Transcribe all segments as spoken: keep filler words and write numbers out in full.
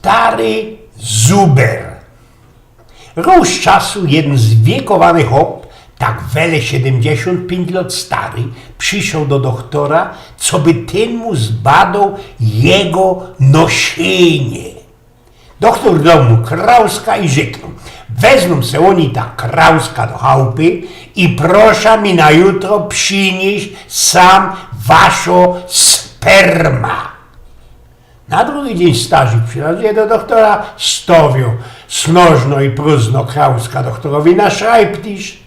Stary zuber. Rōz czasu jedyn zwiekowany chop, tak wele siedymdziesiōnt piyńć lŏt stary, przyszoł do dochtora, coby tyn mu zbadoł jego nosiynie. Dochtor doł mu krauska i rzeknōł: „Weznōm se ôni ta krauska do chałpy i prosza mi na jutro prziniś sam waszo sperma”. Na drugi dziyń starzik przylazuje do dochtora, stowiōm snożno i prōżno krauska dochtorowi na szrajbtisz.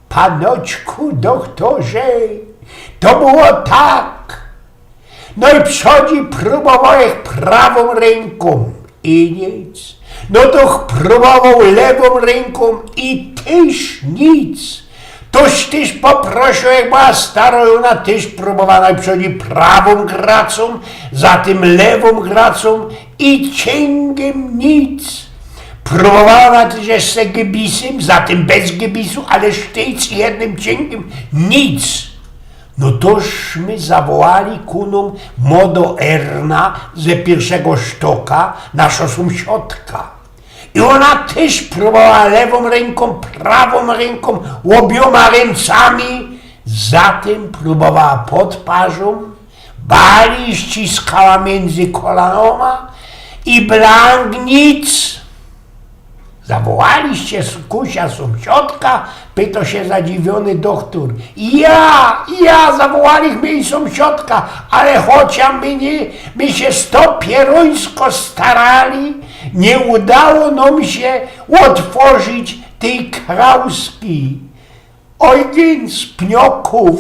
„Panoczku dochtorze, to było tak. No i przodzi prōbowałech prawōm rynkōm i nic. No to próbowoł lewōm rynkōm i tyż nic. Toż tyż poprosił, jak była staro, ôna tyż próbowała, no i przodzi prawōm gracōm, zatym lewōm gracōm i ciyngiym nic. Próbowała tyż jeszcze gibisym, zatym bez gibisu, ale sztyc i jednym ciyngiym nic. No toż my zawołali ku nōm modo Erna ze piyrszego sztoka, naszo sōmsiadka. I ôna tyż próbowała lewōm rynkōm, prawōm rynkōm, ôbiōma rynkami, zatym próbowała pod parzōm, bali ściskała miyndzy kolanōma i blank nic. Zawołaliście s- kusia sōmsiadka? Pyto sie zadziwiōny dochtor. Ja, ja, zawołaliśmy i sōmsiadka, ale chocia my, nie, my sie sto pierōńsko starali, nie udało nōm sie ôtworzić tyj krauski. Ojgyn z pniokōw